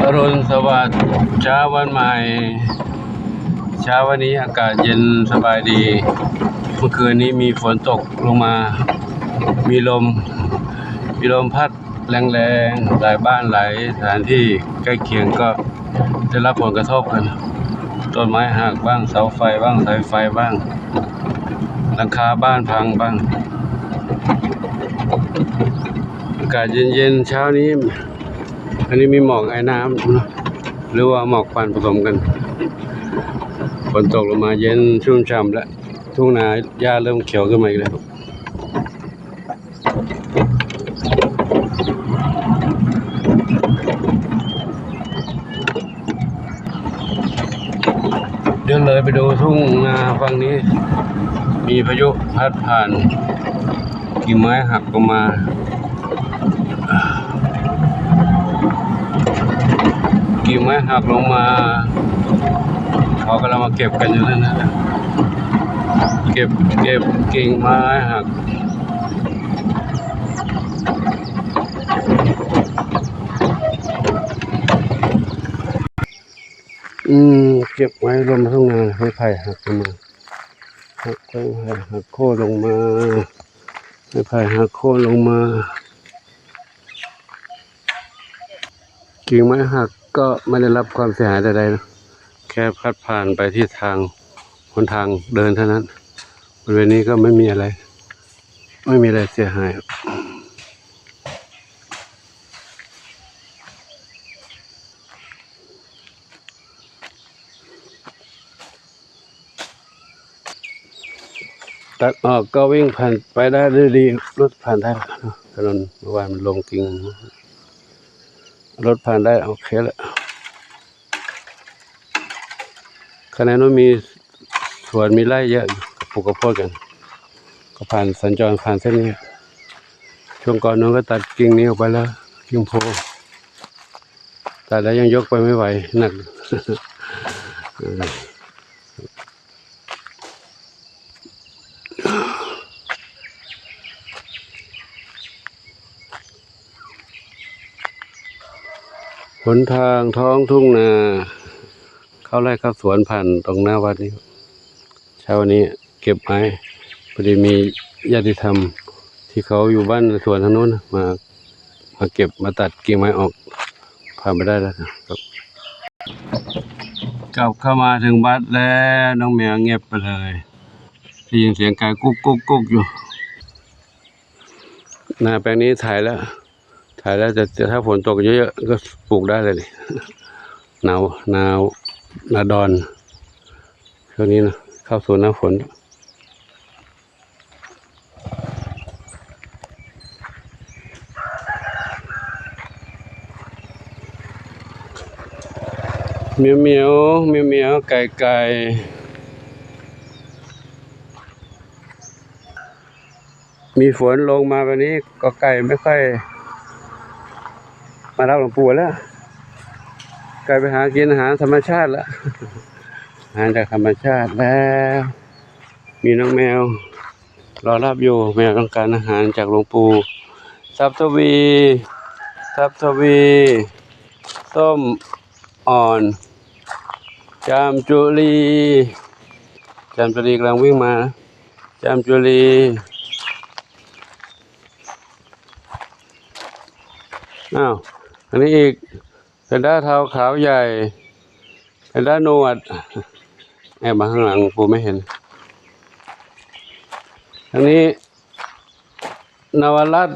ອະລຸນສະຫວັດ ເຊົ້າວັນໃໝ່. ເຊົ້າວັນນີ້ອາກາດເຢັນສະບາຍດີ. ເມື່ອຄືນນີ້ມີຝົນຕົກລົງມາ, ມີລົມ, ມີລົມພັດແຮງໆ. ຫຼາຍບ້ານ, ຫຼາຍສະຖານທີ່ໃກ້ຄຽງກໍໄດ້ຮັບຜົນກະທົບກັນ. ຕົ້ນໄມ້ຫັກບ້າງ, ເສົາໄຟບ້າງ, ສາຍໄຟບ້າງ, ຫຼັງຄາບ້ານພັງບ້າງ. ອາກາດເຢັນໆ ເຊົ້ານີ້. ອັນນີ້ມີໝອກໄອນ້ຳເນາະ ຫຼືວ່າໝອກຄວັນປະສົມກັນ. ຝົນຕົກລົງມາເຢັນຊຸ່ມຊ່ຳ ແລະ ທົ່ງນາຫຍ້າເລີ່ມຂຽວຂຶ້ນມາອີກແລ້ວ. ດຽວເລີຍໄປດູທົ່ງນາຝັ່ງນີ້ ມີພາຍຸພັດຜ່ານ, ກິ່ງໄມ້ຫັກລົງມາ, ກິ່ງໄມ້ຫັກລົງມາ. ເຂົາກຳລັງມາເກັບກັນຢູ່ນັ້ນນະ, ເກັບ, ເກັບກິ່ງໄມ້ຫັກ. ອືມ ເກັບໄວ້ລົມທົ່ງນາ. ໄມ້ໄຜ່ຫັກລົງມາ, ຫັກໄມ້ໄຜ່ຫັກໂຄ່ນລົງມາ, ໄມ້ໄຜ່ຫັກໂຄ່ນລົງມາ. ກິ່ງໄມ້ຫັກກໍໄມ່ໄດ້ຮັບຄວາມເສຍຫາຍໃດໆ ແຄ່ພັດຜ່ານໄປທີ່ທາງ ຫົນທາງເດີນເທົ່ານັ້ນ. ບໍລິເວນນີ້ກໍໄມ່ມີອະໄລ, ໄມ່ມີອະໄລເສຍຫາຍ. ຕັດອອກກໍວິ່ງຜ່ານໄປໄດ້ດ້ວຍດີ, ລົດຜ່ານໄດ້ແລ້ວເນາະ. ຖະໜົນເມື່ອວານມັນລົງກິ່ງ, ລົດຜ່ານໄດ້ ໂອເຄແລ້ວ. ຂ້າງໃນນັ້ນມີສວນມີໄຮ່ເຍອະ, ປູກເຂົ້າໂພດກັນ, ກໍຜ່ານສັນຈອນຜ່ານເສັ້ນນີ້. ຊ່ວງກ່ອນນັ້ນກໍຕັດກິ່ງນີ້ອອກໄປແລ້ວ, ກິ່ງໂພ. ແຕ່ລະຍັງຍົກໄປໄມ່ໄຫວ ໜັກ. ເອີ ຫົນທາງທ້ອງທົ່ງນາ ເຂົ້າໄຮ່ເຂົ້າສວນ ຜ່ານຕົງໜ້າວັດນີ້. ເຊົ້ານີ້ ເກັບໄມ້ ພໍດີມີຍາດຕິທຳທີ່ເຂົາຢູ່ບ້ານສວນທາງໂນ້ນມາ ມາເກັບມາຕັດກິ່ງໄມ້ອອກ ຜ່ານໄປໄດ້ແລ້ວ. ກັບເຂົ້າມາເຖິງວັດແລ້ວ ນ້ອງແມວງຽບໄປເລີຍ, ໄດ້ຍິນສຽງໄກ່ກຸກໆໆຢູ່. ນາແປງນີ້ໄຖແລ້ວ ໄຖແລ້ວ ແຕ່ ແຕ່ຖ້າຝົນຕົກເຍອະໆ ກໍປູກໄດ້ເລີຍນີ້. ໜາວ ໜາວ ໜ້າດອນ ຊ່ວງນີ້ນະ ເຂົ້າສູ່ໜ້າຝົນ. ໝຽວໆ ໝຽວໆ ໄກ່ໆ. ມີຝົນລົງມາແບບນີ້ ກໍໄກ່ໄມ່ຄ່ອຍມາຮັບຫຼວງປູ່ແລ້ວ, ໄກ່ໄປຫາກິນອາຫານທຳມະຊາດແລ້ວ, ອາຫານຈາກທຳມະຊາດແລ້ວ. ມີນ້ອງແມວລໍຮັບຢູ່, ແມວຕ້ອງການອາຫານຈາກຫຼວງປູ່. ຊັບທະວີ ຊັບທະວີ ສົ້ມ ອ່ອນ ຈາມຈຸລີ, ຈາມຈຸລີກຳລັງວິ່ງມາ, ຈາມຈຸລີ. ອ້າວ ອັນນີ້ອີກ ແພນດ້າເທົາຂາວໃຫຍ່, ແພນດ້າໜວດ ແອບມາຂ້າງຫຼັງ ປູ່ໄມ່ເຫັນ. ອັນນີ້ ນະວະລັດ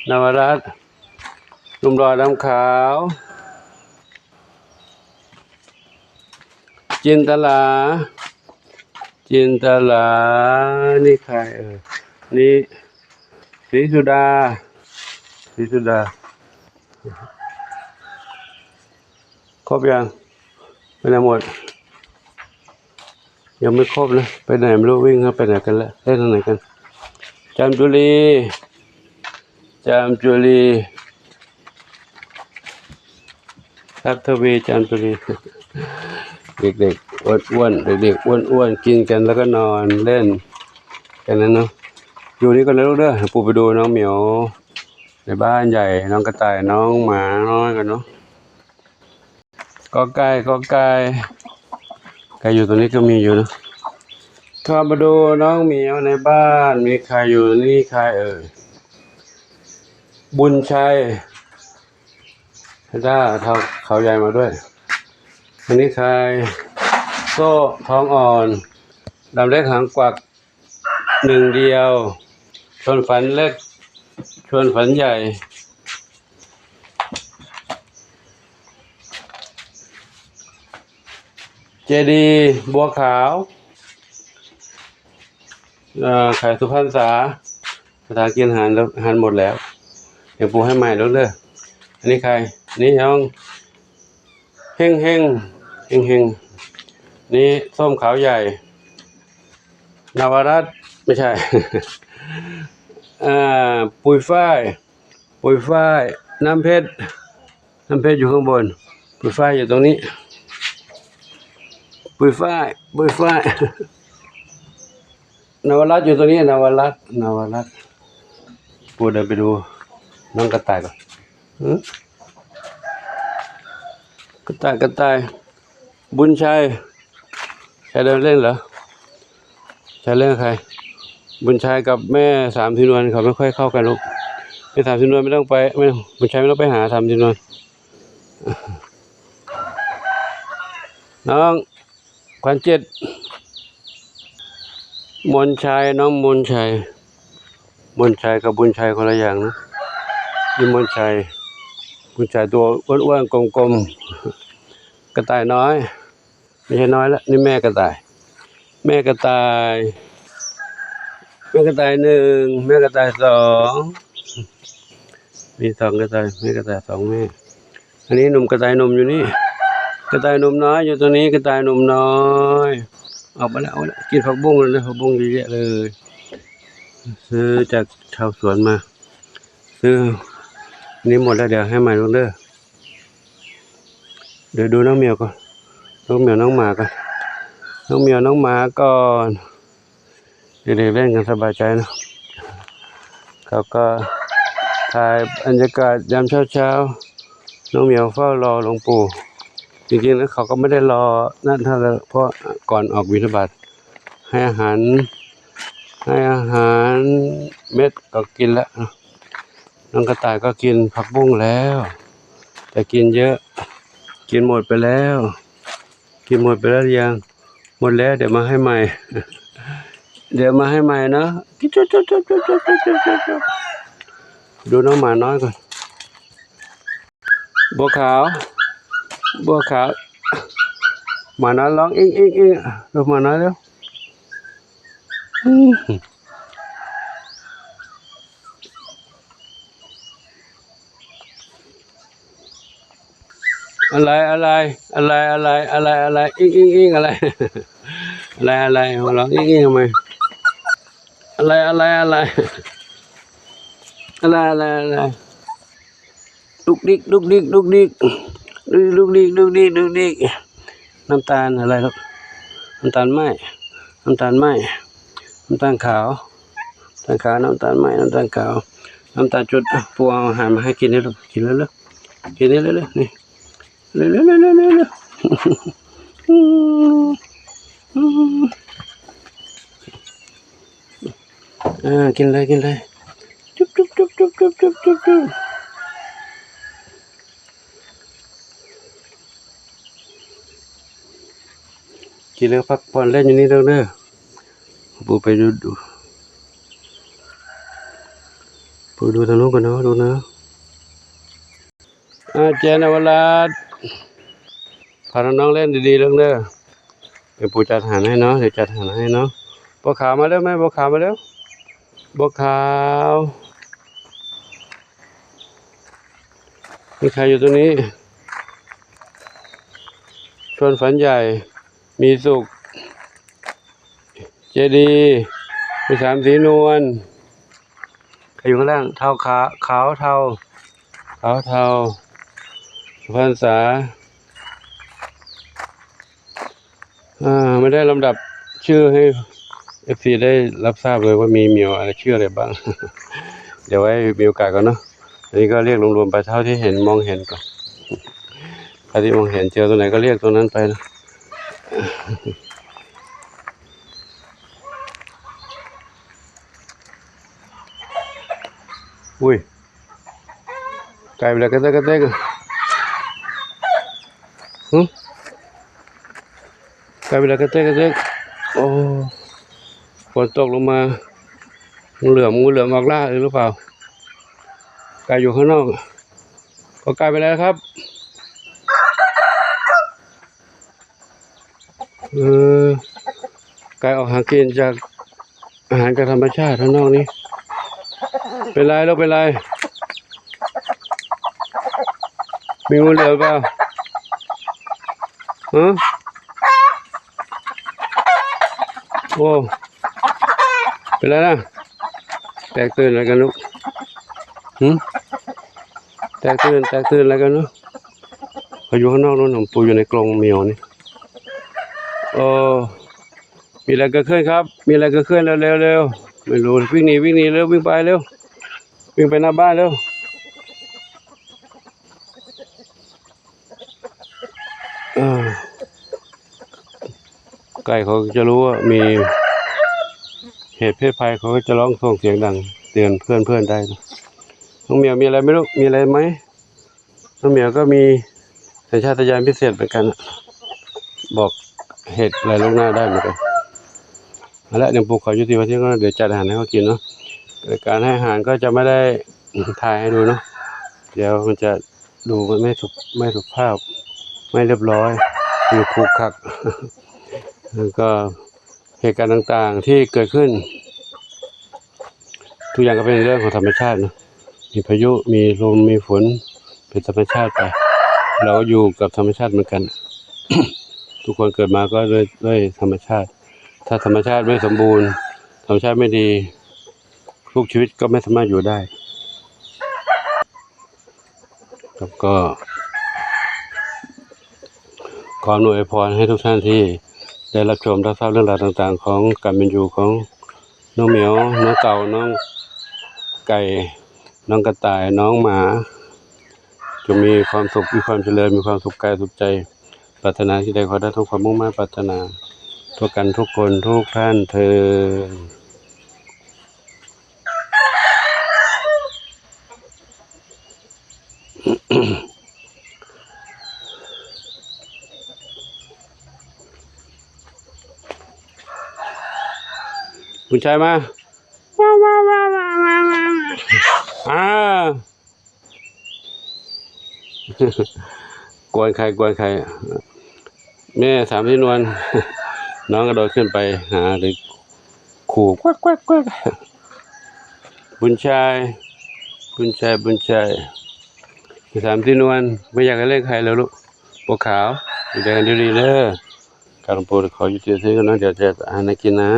ນະວະລັດ ໜຸ່ມຫຼໍ່ດຳຂາວ, ຈິນຕະລາ ຈິນຕະລາ. ນີ້ໃຄ ເອີ ນີ້ ສີສຸດາ ສີສຸດາ. ຄົບຍັງ? ໄປໄຫນໝົດ? ຍັງໄມ່ຄົບນະ. ໄປໄຫນໄມ່ຮູ້ ວິ່ງເຂົ້າໄປໄຫນກັນລະ ໄປທາງໄຫນກັນ? ຈາມຈຸລີ ຈາມຈຸລີ ທັບທະວີ ຈາມຈຸລີ. ເດັກໆ ອ້ວນໆ ເດັກໆ ອ້ວນໆ ກິນກັນ ແລ້ວກໍນອນເລ່ນກັນນັ້ນເນາະ. ຢູ່ນີ້ກ່ອນນະລູກເດີ ໃຫ້ປູ່ໄປດູນ້ອງໝຽວ ในบ้านใหญ่ น้องกระต่าย น้องหมาน้อยกันเนาะ กอไก่ กอไก่ ไก่อยู่ตรงนี้ก็มีอยู่นะ เข้ามาดูน้องเหมียวในบ้าน มีใครอยู่นี่ ใครเอ่ย บุญชัย ถ้าเขาใหญ่มาด้วย อันนี้ใคร โซ่ ทองอ่อน ดำเล็กหางกวัก หนึ่งเดียว ชวนฝันเล็ก ชวนฝันใหญ่ เจดีย์บัวขาว เอ่อ ไข่สุพรรณษา ภาษาอังกฤษหัน หันหมดแล้ว เดี๋ยวปูให้ใหม่แล้วเด้อ อันนี้ใคร อันนี้น้อง เฮงเฮง เฮงเฮง นี่ส้มขาวใหญ่ นวรัตน์ ไม่ใช่ อ่า ปุยฝ้าย ปุยฝ้าย น้ำเพชร น้ำเพชรอยู่ข้างบน ปุยฝ้ายอยู่ตรงนี้ ปุยฝ้าย ปุยฝ้าย นวรัตน์อยู่ตรงนี้ นวรัตน์ นวรัตน์ ปูเดินไปดูน้องกระต่ายก่อน หือ กระต่าย กระต่าย บุญชัย ชายเดินเล่นเหรอ ชายเล่นกับใคร บุญชัยกับแม่สามสีนวลเขาไม่ค่อยเข้ากันลูก แม่สามสีนวลไม่ต้องไป ไม่ บุญชัยไม่ต้องไปหาสามสีนวล น้อง ขวัญจิต มนชัย น้องมนชัย มนชัยกับบุญชัยคนละอย่างนะ นี่มนชัย บุญชัยตัวอ้วนๆ กลมๆ กระต่ายน้อย ไม่ใช่น้อยละ นี่แม่กระต่าย แม่กระต่าย แม่กระต่ายหนึ่ง แม่กระต่ายสอง มีสองกระต่าย แม่กระต่ายสองแม่ อันนี้หนุ่มกระต่ายหนุ่มอยู่นี่ กระต่ายหนุ่มน้อยอยู่ตรงนี้ กระต่ายหนุ่มน้อย ออกมาแล้ว เอาละ กินผักบุ้งเลย ผักบุ้งเยอะแยะเลย ซื้อจากชาวสวนมา ซื้อ นี่หมดแล้ว เดี๋ยวให้ใหม่ลงเด้อ เดี๋ยวดูน้องเหมียวก่อน น้องเหมียวน้องหมาก่อน น้องเหมียวน้องหมาก่อน เด็กๆเล่นกันสบายใจเนาะ เขาก็ถ่ายบรรยากาศยามเช้าๆ น้องเหมียวเฝ้ารอหลวงปู่ จริงๆแล้วเขาก็ไม่ได้รอนั่นเท่าไหร่ เพราะก่อนออกบิณฑบาตให้อาหาร ให้อาหารเม็ดก็กินแล้วเนาะ น้องกระต่ายก็กินผักบุ้งแล้ว แต่กินเยอะ กินหมดไปแล้ว กินหมดไปแล้วหรือยัง หมดแล้ว เดี๋ยวมาให้ใหม่ เดี๋ยวมาให้ใหม่เนาะ ดูน้องหมาน้อยก่อน บัวขาว บัวขาว หมาน้อยร้องอิ้งอิ้งอิ้ง ดูหมาน้อยเร็ว อะไร อะไร อะไร อะไร อะไร อะไร อะไร อิ้ง อิ้ง อิ้ง อะไร อะไร อะไร หัวเราะอิ้ง อิ้ง ทำไม อะไร อะไร อะไร อะไร อะไร อะไร ดุกดิก ดุกดิก ดุกดิก ดุกดิก ดุกดิก ดุกดิก น้ำตาลอะไรลูก น้ำตาลไหม้ น้ำตาลไหม้ น้ำตาลขาว น้ำตาลขาว น้ำตาลไหม้ น้ำตาลขาว น้ำตาลจุด อ่ะ ปู่เอาอาหารมาให้กินนี่ลูก กินเร็วๆ กินนี่เร็วๆ นี่ เร็วๆ เร็วๆ เร็วๆ เร็วๆ อืม อืม อ่า กินเลย กินเลย จุ๊บ จุ๊บ จุ๊บ จุ๊บ กินแล้วพักผ่อนเล่นอยู่นี่เด้อ เด้อ ปู่ไปดู ดู ปู่ดูทางนู้นก่อนเนาะ ดูนะ อาจารย์นวรัตน์ พาน้องๆเล่นดีๆ เด้อ เด้อ เดี๋ยวปู่จัดอาหารให้เนาะ เดี๋ยวจัดอาหารให้เนาะ บัวขาวมาเร็ว แม่บัวขาวมาเร็ว บัวขาว มีใครอยู่ตรงนี้ ชวนฝันใหญ่ มีสุข เจดีย์ มีสามสีนวล ใครอยู่ข้างล่าง เทา ขาว ขาวเทา ขาวเทา สุพรรณษา อ่า ไม่ได้ลำดับชื่อให้เอฟซีได้รับทราบเลยว่ามีเหมียวอะไร ชื่ออะไรบ้าง เดี๋ยวไว้มีโอกาสก่อนเนาะ ອັນນີ້ກໍລຽກລວມໆໄປເທົ່າທີ່ເຫັນ ມອງເຫັນກ່ອນ ເທົ່າທີ່ມອງເຫັນ ເຈີຕົວໃດກໍລຽກຕົວນັ້ນໄປນະ. ອຸ້ຍ ໄກ່ໄປແລ້ວ ກະແຕກກະແຕກ ຫຶ ໄກ່ໄປແລ້ວ ກະແຕກກະແຕກ. ໂອ້ ຝົນຕົກລົງມາ ງູເຫຼືອມ ງູເຫຼືອມອອກລ່າອີກຫຼືເປົ່າ? ໄກ່ຢູ່ຂ້າງນອກ ກໍໄກ່ໄປແລ້ວຄັບ. ເອີ ໄກ່ອອກຫາກິນຈາກອາຫານຈາກທຳມະຊາດທາງນອກນີ້. ເປັນໄລລູກ ເປັນໄລ? ມີງູເຫຼືອມເປົ່າ? ຮະ? ໂອ້ ເປັນໄລນະ? ແຕກຕື່ນອະໄລກັນລູກ? ຫຶ ແຕກຕື່ນ ແຕກຕື່ນອະໄລກັນລູກ? ເຂົາຢູ່ຂ້າງນອກໂນ້ນ ນ້ອງປູຢູ່ໃນກົງໝຽວນີ້. ເອີ ມີອະໄລເກີດຂຶ້ນຄັບ? ມີອະໄລເກີດຂຶ້ນ? ເລັວໆ ເລັວ ໄມ່ຮູ້ ວິ່ງໜີ ວິ່ງໜີເລັວ ວິ່ງໄປເລັວ ວິ່ງໄປໜ້າບ້ານເລັວ. ເອີ ໄກ່ເຂົາຈະຮູ້ວ່າມີເຫດເພດໄພ ເຂົາກໍຈະຮ້ອງສົ່ງສຽງດັງເຕືອນເພື່ອນໆໄດ້. ນ້ອງໝຽວມີອະໄລໄໝລູກ? ມີອະໄລໄໝ? ນ້ອງໝຽວກໍມີສັນຊາດຕະຍານພິເສດເໝືອນກັນ ບອກເຫດໄລລ່ວງໜ້າໄດ້ເໝືອນກັນ. ເອົາລະ ຍັງປູເຂົາຢູ່ທີ່ວ່າ ດຽວຈັດອາຫານໃຫ້ເຂົາກິນເນາະ. ການໃຫ້ອາຫານກໍຈະໄມ່ໄດ້ຖ່າຍໃຫ້ດູເນາະ ດຽວມັນຈະ ດູມັນໄມ່ສຸ ໄມ່ສຸພາບ ໄມ່ລຽບຮ້ອຍ ຢູ່ຄຸກຄັກ ແລ້ວກໍເຫດການຕ່າງໆທີ່ເກີດຂຶ້ນ ທຸກຢ່າງກໍເປັນເລື່ອງຂອງທຳມະຊາດເນາະ ມີພາຍຸ ມີລົມ ມີຝົນ ເປັນທຳມະຊາດໄປ ເຮົາຢູ່ກັບທຳມະຊາດເໝືອນກັນ ທຸກຄົນເກີດມາກໍດ້ວຍ ດ້ວຍທຳມະຊາດ ຖ້າທຳມະຊາດໄມ່ສົມບູນ ທຳມະຊາດໄມ່ດີ ທຸກຊີວິດກໍໄມ່ສາມາດຢູ່ໄດ້. ແລ້ວກໍຂໍອຳນວຍອວຍພອນໃຫ້ທຸກທ່ານທີ່ໄດ້ຮັບຊົມ ຮັບຊາບເລື່ອງລາວຕ່າງໆ ຂອງການເປັນຢູ່ຂອງນ້ອງໝຽວ ນ້ອງເຕົ່າ ນ້ອງໄກ່ ນ້ອງກະຕ່າຍ ນ້ອງໝາ ຈົ່ງມີຄວາມສຸກ ມີຄວາມຈະເລີນ ມີຄວາມສຸກກາຍສຸກໃຈ ປາດຖະໜາສິ່ງໃດຂໍໄດ້ສົມຄວາມມຸ່ງມາດປາດຖະໜາ ທົ່ວກັນທຸກຄົນທຸກທ່ານເທີນ. ບຸນໄຊມາ ວ້າວ ອ້າ ກວນໄຂ່ ກວນໄຂ່ ແມ່ສາມສີ່ນວນ ນ້ອງກະໂດດຂຶ້ນໄປຫາ ຫຼືຂູ່ ແກວກໆໆ ບຸນຊາຍ ບຸນຊາຍ ບຸນຊາຍ ສາມສີ່ນວນ ບໍ່ຢາກໃຫ້ເລັກໃຫ້ແລ້ວລູກ ບໍ່ຂາວ ຢູ່ແດງດີໆເດີ. ການປູ ຂໍຢູ່ທີ່ເທິງເນາະ ດຽວຈະຫາແນວກິນນະ.